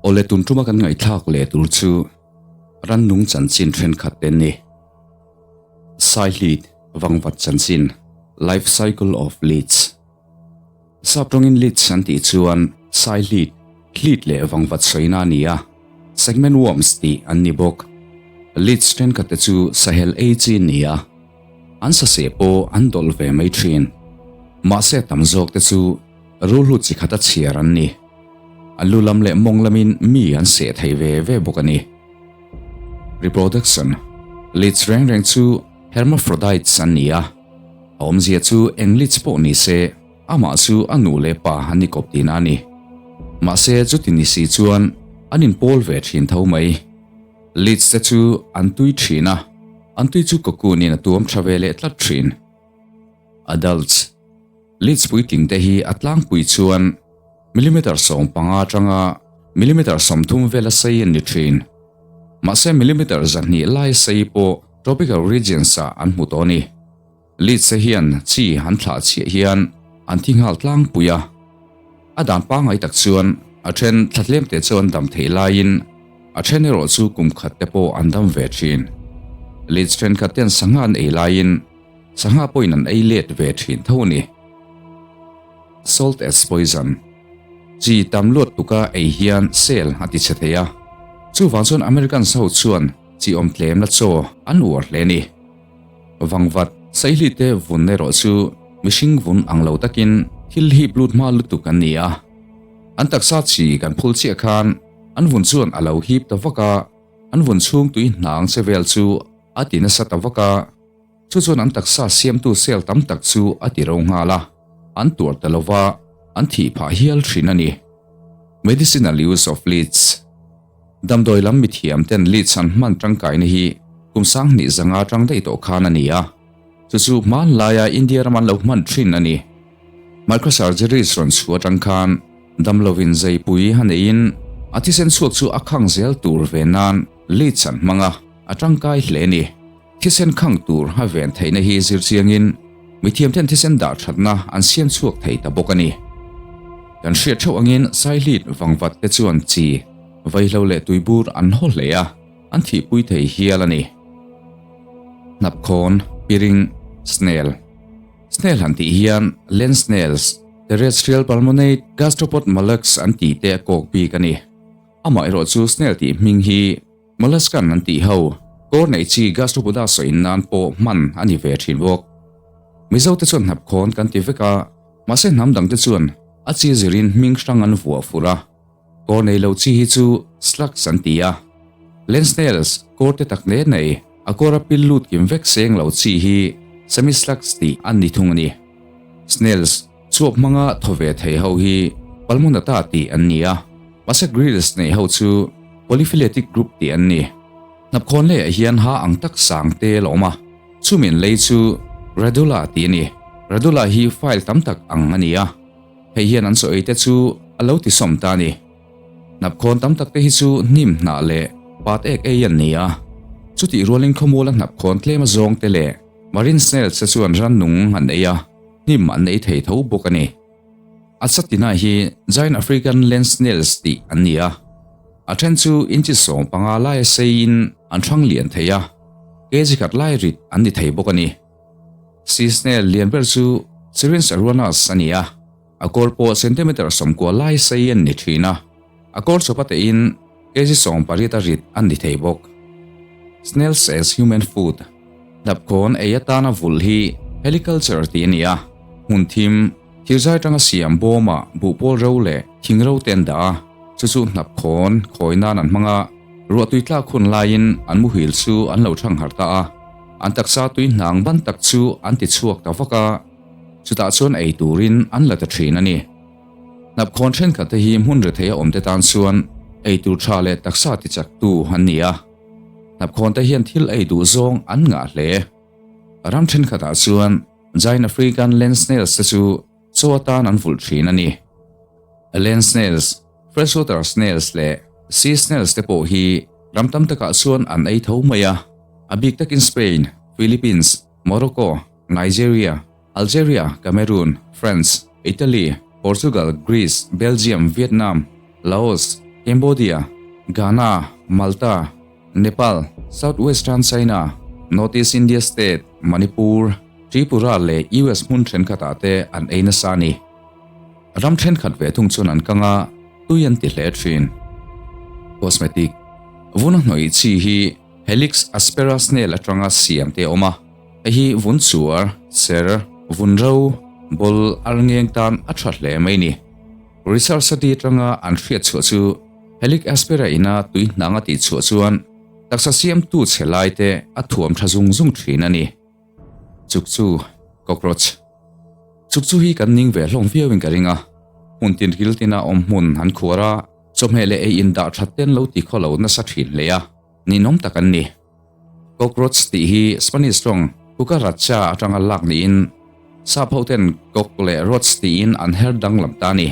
Awle tun tuma kan ngaihthlak leh tur chu rannung chanchin thenkhat te ni. Saihlit vangvat chanchin, Life cycle of leads. Sap tawngin leads an tih chuan saihlit, hlit leh vangvat sawina a ni a, segment worms tih an ni bawk. Leads thenkhat te chu sahel ei chi an ni a, an saseh pawh an dawlh ve mai thin. Mahse tam zawk te chu rulhut chi khata chhiar an ni. An lu lam leh mawng lamin mi an seh thei ve ve bawk a ni. Reproduction, Leads reng reng chu hermaphrodites an ni a, a awmzia chu eng leads pawh ni se amah chu a nu leh pa an ni kawp tihna a ni. Mahse chuti ni si chuan an inpawl ve thin tho mai. Leads te chu an tui thin a, an tui chu cocoon in a tuam tha ve leh tlat thin. Adults, Leads puitling te hi a tlangpui chuan Millimeter 15 atanga millimeter 30 vela sei an ni thin. Mahse millimeter 200 lai sei pawh tropical regions ah an hmu tawh a ni. Leads te hian chi an thlah chiah hian an thi nghal tlangpui a. A dan pangngai tak chuan a then thla tlem te chu an dam theih laiin a then erawh chu kum khat te pawh an dam ve thin. Leads thenkhat ten sangha an ei laiin sangha pawhin an ei let ve thin tho a ni. Salt as poison. Chi tam luat tuka ei hian cell a ti chhe thei a. Chuvang chuan Americans ho chuan chi awm tlem la chaw an uar hle a ni. Vangvat, Saihli te vun erawh chu mihring vun ang lo takin thil hip lut hma lutuk an ni a. An taksa chi kan phul chiah khan an vun chuan a lo hip ta vak a, an vun chhung tui hnang che vel chu a ti nasa ta vak a. Chu chuan an taksa siamtu cell tam tak chu a ti ro nghal a, an tuar ta lova, an thih phah hial thin a ni. Medicinal use of leads Damdawi lam mithiam ten leads an hman tangkaina hi kum 2000 zanga tang daih tawh khan a ni a, chu chu hmanlaia India ram an lo hman thin a ni. Microsurgeries rawn chhuah atang khan damlovin zeipui a neihin a thisen chhuak chu a khang zel tur ve nan leads an hmang a, a tangkai hle a ni. Thisen khang tur a ven theihna hi zir chiangin mithiamten thisen dah thatna an siam chhuak thei ta bawk a ni. Kan hriat theuh angin Saihlit vangvat te chuan chi, vaihlo leh tuibur an haw hle a, an thihpui thei hial a ni. Hnapkhawn, piring, snail. Snail han tih hian land snails, terrestrial pulmonate gastropod molluscs an tih te a kawk bik a ni. Amaherawhchu snail tih hming hi Molluscan an tih ho, kawr neih chi gastropoda sawiin nan pawh hman a ni ve thin bawk. Mizo te chuan hnapkhawn kan ti vek a, mahse hnam dang te chuan a chi zirin hming hrang an vuah fur a. Kawr nei lo chi hi chu slugs an ti a. Land snails, kawr te tak hle nei, a kawra pil lut kim vek seng lo chi hi semi-slugs tih an ni thung a ni. Snails, chuap hmanga thaw ve thei ho hi Pulmonata tih an ni a, mahse grills nei ho chu Polyphyletic group tih an ni. Hnapkhawn leiah hian ha ang tak sang te la awm a, chumin lei chu radula tih a ni. Radula hi file tam tak ang a ni a, hei hian an chaw ei te chu a lo tisawm ta a ni. Hnapkhawn tam tak te hi chu hnim hnah leh pat ek ei an ni a, chutih rualin khawmuala hnapkhawn tlem azawng te leh marine snails te chuan rannung an ei a, hnim an ei thei tho bawk a ni. A chatina hi Giant African Land Snails tih an ni a, a then chu inchi 15 laia seiin an hrang lian thei a, kg khat lai rit an ni thei bawk a ni. Sea snail lian ber chu Syrinx aruanus a ni a, a kawr pawh centimeter 90 lai sei an ni thin a, a kawr chawpa tein kg 18 a rit an ni thei bawk. Snails as human food Hnapkhawn ei atana vulh hi heliculture tih a ni a, hmun thim, Thirzai atanga siam bawmah buhpawl ro leh thing ro te an dah a, chu chu hnapkhawn khawi nan an hmang a, ruahtui tlak hun laiin an muhil chu an lo thang harh ta a, an taksa tui hnang ban tak chu an ti chhuak ta vak a, chutah chuan ei turin an la ta thin a ni. Hnapkhawn thenkhat te hi hmun rethei a awm te tan chuan ei tur tha leh taksa ti chak tu an ni a, hnapkhawn te hian thil ei duh zawng an ngah hle. Ram thenkhatah chuan Giant African land snails te chu chaw atan an vulh thin a ni. Land snails, freshwater snails leh sea snails te pawh hi ram tam takah chuan an ei tho mai a, a bik takin Spain, Philippines, Morocco, Nigeria, Algeria, Cameroon, France, Italy, Portugal, Greece, Belgium, Vietnam, Laos, Cambodia, Ghana, Malta, Nepal, South Western China, North East India State, Manipur, Tripura leh US hmun thenkhatah te an ei nasa a ni. Ram thenkhat ve thung chuan an kang a, tui an ti hle thin. Cosmetic, Vuna hnawih chi hi Helix aspera snail atanga siam te a awm a, hei hi vun chuar, ser, vun ro, bawl, ar ngeng tan a tha hle mai ni. Research study atanga an hriat chhuah chu Helix aspera ina tui hnang a tih chhuah chuan taksa siamtu chhe lai te a thuam tha zung zung thin a ni. Chuk chu cockroach. Chuk chu hi kan ning ve hlawm viau in ka ring a, hmun tin ril tina awm hmun an khuar a, chawhmeh leh ei in dah that ten lo ti khaw lo nasa thin hle a, ninawm tak an ni. Cockroach tih hi Spanish tawng cucaracha atanga lak niin sap ho ten cock leh roach tiin an her danglam ta a ni.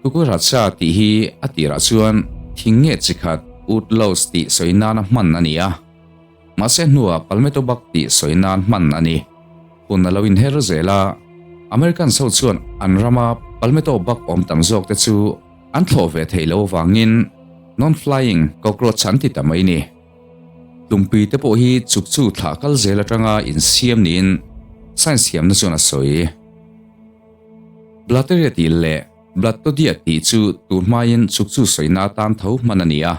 Cucaracha tih hi a tirah chuan thing nge chi khat wood louse tih sawi nana hman a ni a. Mahse hnuah palmetto bug tih sawi nan hman a ni. Hun a lo inher zel a, Americans ho chuan an rama palmetto bug awm tam zawk te chu an thlawh ve theih loh avangin non-flying cockroach an ti ta mai ni. Tlumpi te pawh hi chuk chu thlah kal zel atanga insiam niin science thiamna chuan a sawi. Blattaria tih leh Blattodia tih chu tun hmain chuk chu sawina atan tho hman a ni a.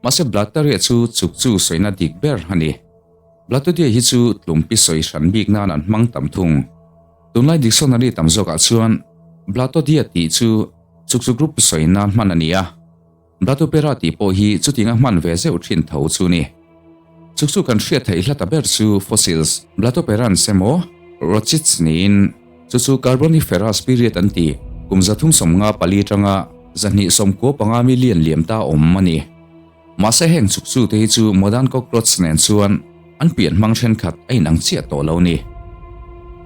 Mahse Blattaria chu chuk chu sawina dik ber a ni. Blattodia hi chu tlumpi sawi hran bik nan an hmang tam thung. Tunlai dictionary tam zawkah chuan Blattodia tih chu chuk chu group sawi nan hman a ni a, Blattopera tih pawh hi chutinga hman ve zeuh thin tho chu ni. Chuk chu kan hriat theih hla ta ber chu fossils Blattoperans emaw Rochids niin chu chu Carboniferous period an ti, kum 354 atanga 295 million liam ta awm a ni. Mahse heng chuk chu te hi chu modern cockroach nen chuan an pian hmang thenkhat a inang chiah tawh lo ni.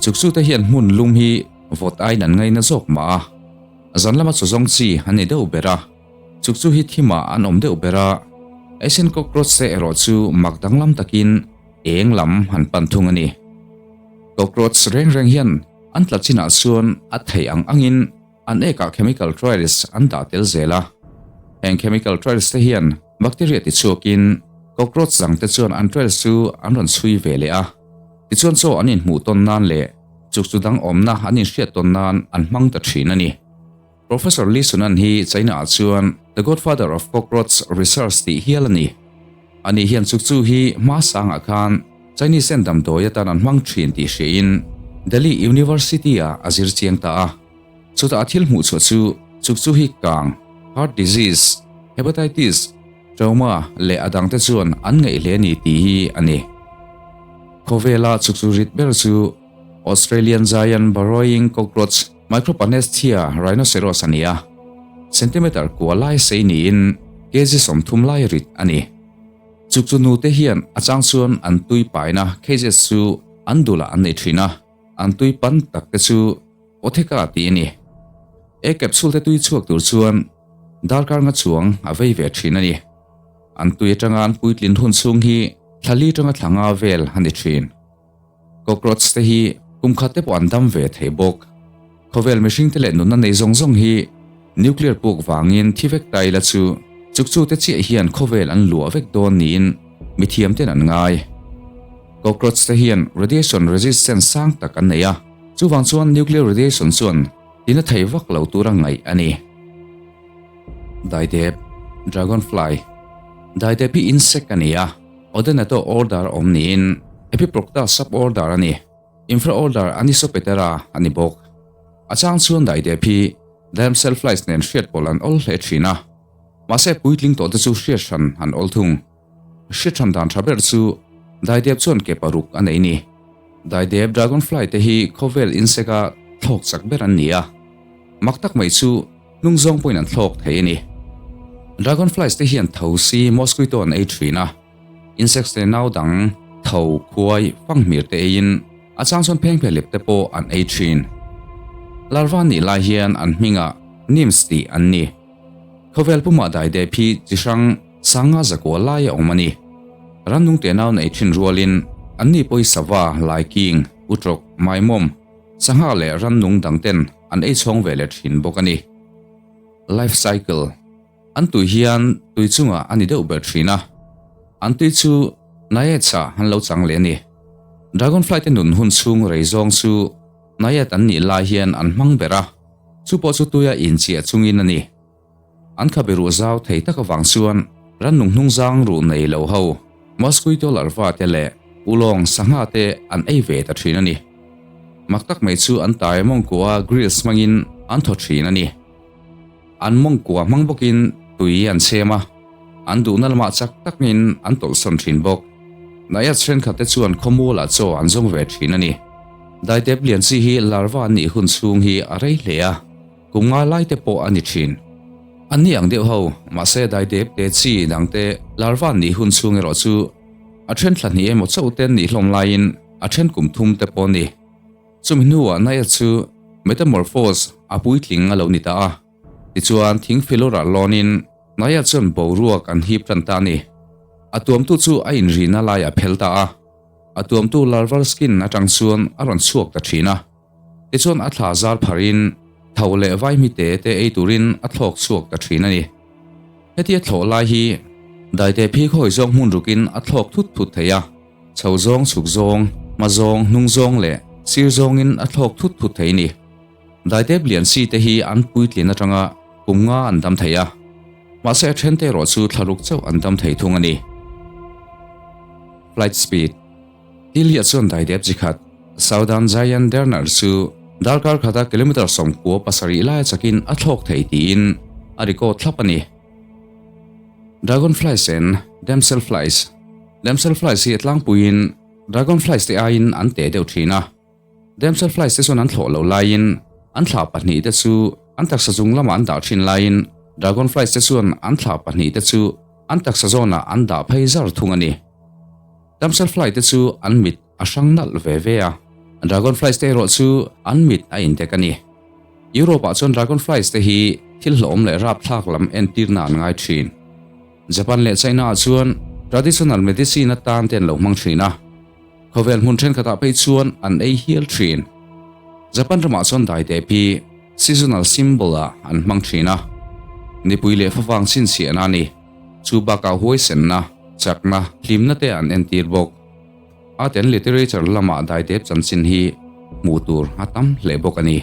Chuk chu te hian hmun lum hi vawt aiin an ngaina zawk mah a, zan lama chaw zawng chi an ni deuh ber a, chuk chu hi thimah an awm deuh ber a, Asian cockroach te erawh chu mak danglam takin eng lam an pan thung a ni. Cockroach reng reng hian an tla chinah chuan a theih ang angin An ekah chemical trails an dah tel zel a, heng chemical trails te hian bacteria ti chhuakin cockroach dang te chuan an trails chu an rawn chhui ve leh a, tichuan chaw an inhmuh tawn nan leh chukchu dang awmna an inhriat tawn nan an hmang ta thin a ni. Professor Li Sunan hi China ah chuan the godfather of cockroach research tih hial a ni. Ani hian chukchu hi hma sangah khan Chinese ten damdawi atan an hmang thin tih hriain Delhi University ah a zir chiang ta a. Chutah a thil hmuh chhuah chu chukchu hi kang, heart disease, hepatitis, trauma leh a dangte chuan an ngaih hle a ni tih hi a ni. Khawvela chukchu rit ber chu Australian giant burrowing cockroach Micropanesthia rhinoceros a ni a, centimeter kua lai sei niin kg 30 lai rit a ni. Chukchu nute hian a chang chuan an tui paina cages chu an dulah an nei thin a, an tui pan tak te chu Otheka tih a ni. E capsule te tui chhuak tur chuan darkar nga chuang a vei ve thin a ni. An tui atanga an puitlin hun chhung hi thla li tanga thla nga vel a ni thin. Cockroach te hi kum khat te pawh an dam ve thei bawk. Khawvel mihring te leh nunna nei zawng zawng hi nuclear puk vangin thi vek ta ila chu chukchu te chiah hian khawvel an luah vek dawn niin mithiam ten an ngai. Cockroach te hian radiation resistance sang tak an nei a. Chuvang chuan nuclear radiation chuan tina thei vak lo tura ngaih a ni. Daidep, Dragonfly, Daidep hi insect a ni a, Odonata order a awm niin Epiprocta suborder a ni. Infraorder Anisopetera a ni bawk. A chang chuan daidep hi damselflies nen hriat pawlh an awl hle thin a, mahse puitling tawh te chu hriat hran an awl thung. Hriat hran dan tha ber chu daidep chuan ke paruk a nei ni. Daidep dragonfly te hi khawvel insect a thlawk chak ber an ni a, mak tak mai chu hnung zawng pawhin an thlawk thei a ni. Dragonflies te hian tho si mosquito an ei thin a, insects te nau dang, tho, khuai, fanghmir te eiin a chang chuan phengphehlep te pawh an ei thin. Larva nih lai hian an hmingah nymphs tih an ni. Khawvel pumah daidep hi chi hrang sanga zakua lai a awm a ni. Rannung te nau nei thin rualin Anni pawhi sava, laiking, utrawk, maimawm, sangha leh rannung dang ten an ei chhawng ve leh thin bawk a ni. Life cycle, An tui hian tui chungah a ni deuh ber thin a, an tui chu Naiads-ah an lo chang leh a ni. Dragonfly te nun hun chhung rei zawng chu Naiad an nih lai hian an hmang ber a, chu pawh chu tuia inchiah chungin a ni. An khabe ruh zau thei tak avang chuan rannung hnungzang ruh nei lo ho, mosquito larva te leh ulawng sangha te an ei ve ta thin a ni. Mak tak mai chu an tai mawngkua grills hmangin an thaw thin a ni. An mawngkua hmang bawkin tui an chhem a, an duhna lamah chak takin an tawlhsawn thin bawk. Naiads thenkhat te chuan khawmualah chaw an zawng ve thin a ni. Daitep lian chi hi larva an nih hun chhung hi a rei hle a. Kum nga lai te pawh a ni thin. An ni ang deuh ho, mahse daidep te chi dang te larva an nih hun chhung erawh chu a then thla hnih emaw chauh te an nih hlawm laiin a then kum thum te pawh a ni. Chumi hnuah Naya chu metamorphose a puitling a lo ni ta a, tichuan thing filawrah lawnin Naya chuan boruak an hip tan ta a ni. A tuamtu chu a inrihna laiah a phel ta a, a tuamtu larval skin atang chuan a rawn chhuak ta thin a. Tichuan a thla zar pharin tho leh vaihmi te te ei turin a thlawk chhuak ta thin a ni. Hetia thlawh lai hi daite phi khawi zawng hmun rukin a thlawk thut thut thei a, chho zawng chhuk zawng, hma zawng, hnung zawng leh sir zawngin a thlawk thut thut thei a ni. Daitep lian si te hi an puitlin atanga kum nga an dam thei a, mahse a then te erawh chu thlaruk chauh an dam thei thung a ni. Flight speed. Tilia chuan daidep chi khat, Southern Giant Derner chu darkar khata kilometre 97 laia chakin a thlawk thei tiin a record thlap a ni. Dragonflies en Damselflies Damselflies hi a tlangpuiin dragonflies te aiin an teh deuh thin a. Damselflies te chuan an thlawh loh laiin an thla pahnihte chu an taksa chung lamah an dah thin laiin dragonflies te chuan an thla pahnihte chu an taksa zawnah an dah phei zar thung a ni. Damselfly te chu an mit a hrang nalh ve ve a, dragonflies te erawh chu an mit a intek a ni. Europe ah chuan dragonflies te hi thil hlawhawm leh rapthlak lam entirna an ngai thin. Japan leh China ah chuan traditional medicine atan te an lo hmang thin a, khawvel hmun thenkhatah phei chuan an ei hial thin. Japan ramah chuan daitep hi seasonal symbol ah an hmang thin a, nipui leh favang chhinchhiahna a ni. Chu bakah huaisenna, chakna, hlimna te an entir bawk. Art and Literature lamah daidep chanchin hi hmuh tur a tam hle bawk a ni.